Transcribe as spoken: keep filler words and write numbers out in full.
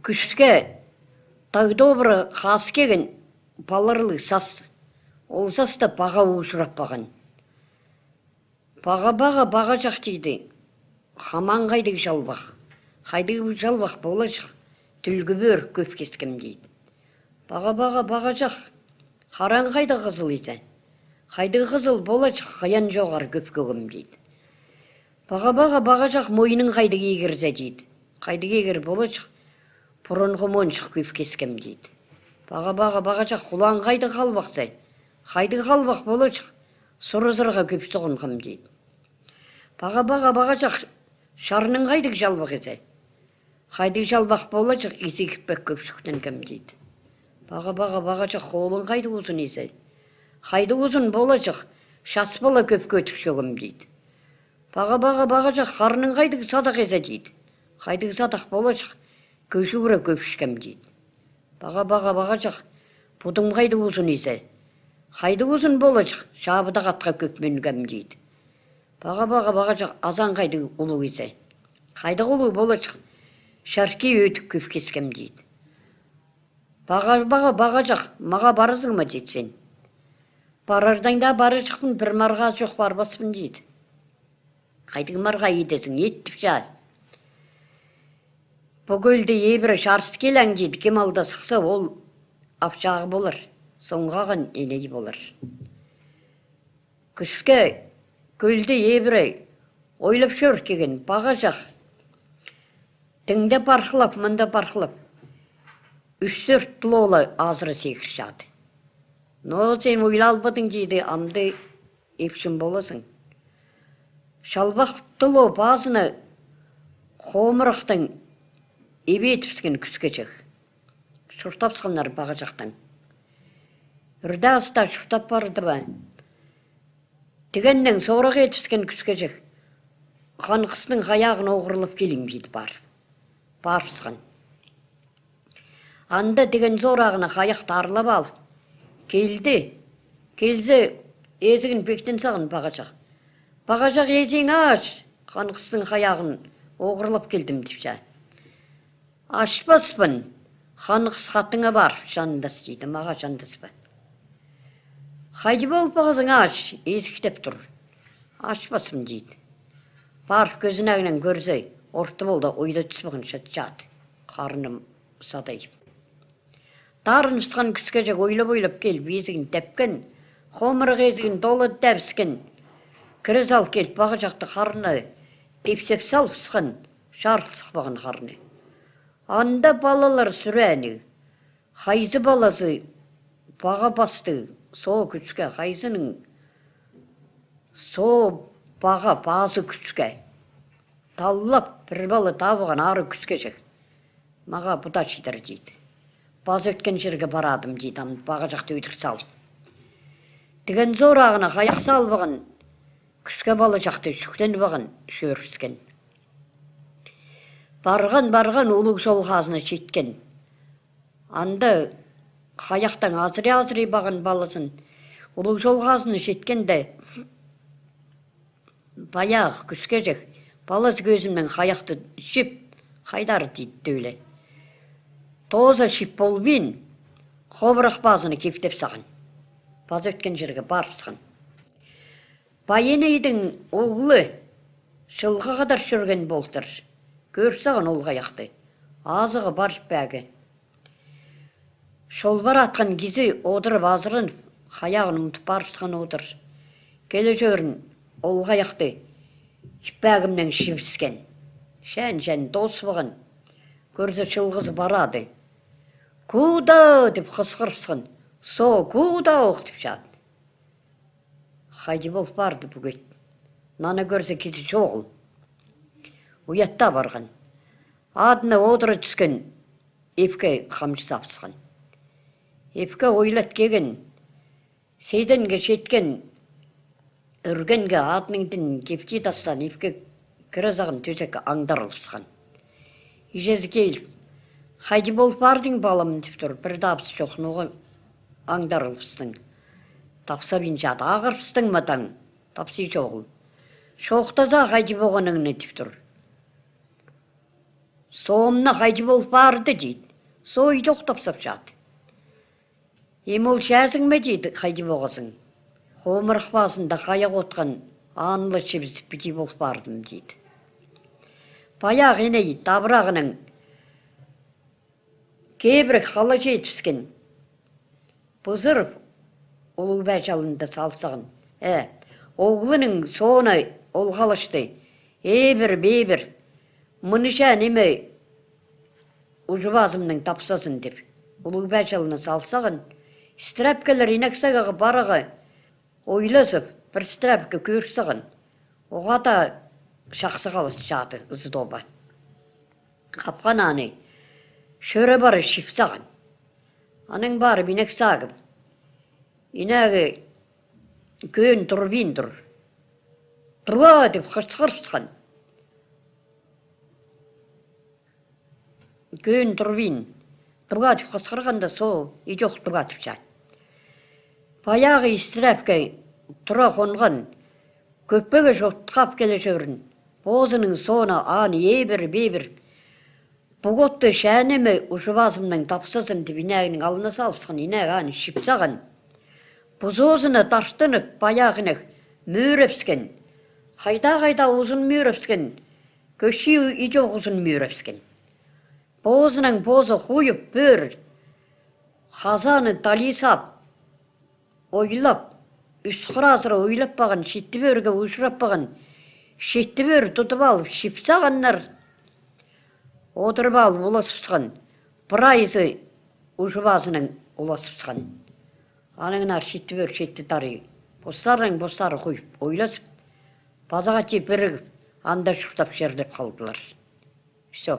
Кӱске тағ тобыра хас килген палырлығ сас. Ол саста Паға ужырап паған. Паға, Паға, Пағаҷах, — тиді, — хамаң хайдағ чалбах? Хайдағ чалбах поларҷых, тӱлгӱ пӧр кӧп кескем, — тиді. Паға, Паға, Пағаҷах, хараң хайдағ хызыл изе? Хайдағ хызыл поларҷых, хыян чоғар кӧп кӧгем, — тиді. Паға, Паға, Пағаҷах, мойның хайдағ игірзе, — тиді. — Хайдағ игір поларҷых? Пурунғы монҷых кӧп кескем, — тиді. Паға, Паға, Пағаҷах, хулаң хайдағ халбахза? Хайдағ халбах поларҷых? Сурызарға кӧп суғынғам, — тиді. Паға, Паға, Пағаҷах, чарның хайдағ чалбах изе? Хайдағ чалбах поларҷых? Изі кіппек кӧп чӱктенгем, — тиді. Паға, Паға, Пағаҷах, холың хайдағ узун изе? Хайдағ узун поларҷых? Час пала кӧп кӧдір чӧгем, — тиді. Паға, Паға, Пағаҷах, харның хайдағ садах изе? — тиді. Хайдағ садах поларҷых? Кӧжӱгре кӧп ічкем, — тиді. Паға, Паға, Пағаҷах, пудың хайдағ узун изе? Хайдағ узун поларҷых? Чабыдағ атха кӧп мӱнгем, — тиді. Паға, Паға, Пағаҷах, азаң хайдағ улуғ изе? Хайдағ улуғ поларҷых? Чарки ӧдік кӧп кескем, — тиді. Паға, Паға, Пағаҷах, мағаа парарзың ма, — тиді, — сен? Парардаң даа парарҷыхпын, пір марғаа чох парбаспын, — тиді. Хайдағ марғаа идерзің, ит, тіпче. Пу кӧлде ибіре чарыс килең, — тиді, — кем алда сыхса, ол апчағы полар, соңғағын иней полар. Кӱске кӧлде ибіре ойлап чӧр килген Пағаҷах. Тың даа пархылап, мын даа пархылап, ӱс-тӧрт тылоола азыра сигірче. Но сен ойлалбадың, — тиді, — амды ипчім полазың. Чалбах тылоо пазына хомырыхтаң ибедібіскен кӱскеҷек. Чуртапсханнар Пағаҷахтаң. Ӱр дее астаа чуртап парды ба, тігеннең сорах идібіскен кӱскеҷек Хан хыстың хайағын оғырлап килим, — тиді, — пар. Парыбысхан. Анда тіген сорағына хайахты аарлап алып килді. Килзе, изігін пиктен сағын Пағаҷах. — Пағаҷах, изииң аш, Хан хыстың хайағын оғырлап килдім, — тіпче. — Ашпаспын, Хан хыс хатыңа парып чандас, — тиді, — мағаа чандаспа. — Хайди пол пағазың, аш, изіктеп тур. — Ашпаспын, — тиді. Парып кӧзенегінең кӧрзе, орты полда ойда тӱс паған чатчады. Харны садайып. Тарыныбысхан кӱскеҷек ойлап-ойлап киліп, изігін тепкен, хомырығ изігін тола тепіскен. Кіре сал киліп, Пағаҷахты харны тепсеп салыбысхан, чарыл сыхпаған харны. Анда палалар сӱрениг. Хайзы палазы Паға пасты соо кӱске, хайзының соо Паға пазы кӱске. Таллап, пір пала табыған ары кӱскеҷек. — Мағаа пу даа читер, — тиді. — Пазы ӧткен чирге парадым, — тиді, — ам Пағаҷахты ӧдір салып. Тіген сорағына хайах салбаған, кӱске палаҷахты чӱктен паған, чӧрібіскен. Парған-парған, улуғ чол хазына читкен. Анда хайахтаң азырай-азырай паған палазын. Улуғ чол хазына читкенде, паяғы кӱскеҷек палазы кӧзімнең хайахты чіп, хайдар, — тиді, — тӧле. Тооза чіп полбин, хомырых пазыны киптеп саған. Пазы ӧткен чирге парыбысхан. Пай инейдің оолы чылға хадар чӧрген полтыр. Кӧр саған ол хайахты. Азығы пар иппегі. Чол паратхан кізі одырып азыранып, хайағын умтып парыбысхан одыр. Киле чӧрін ол хайахты иппегімнең чібіскен. Чән-чән тоозыбаған. Кӧрзе, чылғызы парады. — Куда! — тіп хысхырыбысхан. — Соо куда ох! — тіпче. Хайди пол парды пу кӧт. Наны кӧрзе, кізі чоғыл. Уятта парған. Адына одыра тӱскен, ипке хамҷы сабысхан. Ипке ойлат килген, сиденге читкен, ӱргенге адының тінін кипти тастаан, ипке кіре саған тӧзекке аңдарылыбысхан. Іҷезі киліп: — Хайди пол пардың, палам? — тіп тур. — Пір табыс чох, ноға аңдарылыбыстың? — Тапсабинча ағырыбыстың ма таң? — Тапсай чоғыл. — Чоохтаза, хайди поғаныңны, — тіп тур. — Соомны хайди пол парды, тиді. Соо идӧк тапсапчады. Им ол чазың ма, тиді, хайди поғазың? Хомырых пазында хайа отхан аан ла чібізіп, піди пол пардым, тиді. Паяғы иней табырағынаң кебірек хала читібіскен. Пызырып, улуғ паҷы алнында салзағын. Э, оғлының сооны ол халашты. Эбір-бебір. Мыны чаа ниме, уҷы пазымның тапсазын, тіп, улуғ паҷы алнына салзағын. Страпкалар инек сағаа парарға ойлазып, пір страпка кӧрзең, оғаа даа чахсы халас чады ызы тоба. Хапхан аны чӧре пара чіп сағын. Анаң парып, инек сағып, инегі кӧӧн турбин тур. «Тура!» — тіп хысхырыбысхан. Кӧӧн турбин. «Тура!» — тіп хысхырғанда, соо идӧк тура тіпче. Паяғы страпка тура хонған, кӧппеге чотхап киле чӧрін. Позының сооны аны эбір-бебір. Пу хотты чаа ниме, уҷы пазымның тапсазын, тіп, инегінің алнына салыбысхан. Инек аны чіп сағын. Позына тартынып, паяғы инек мӧребіскен. Хайдағ-хайдағ узын мӧребіскен. Кӧчӱ идӧк узын мӧребіскен. Позынаң позы хуйып, пӧр хазаны тализап, ойлап, ӱс хыразыра ойлап паған, читі пӧрге ужырап паған, читі пӧр тудып алып, чіп сағаннар. Одырып алып улазыбысхан, прайзы уҷы пазынаң улазыбысхан. Анаңар читі пӧр, читі тарии постарынаң постары хуйып, ойлазып, паза хати пірігіп, анда чуртап, черлеп халдылар. Всё.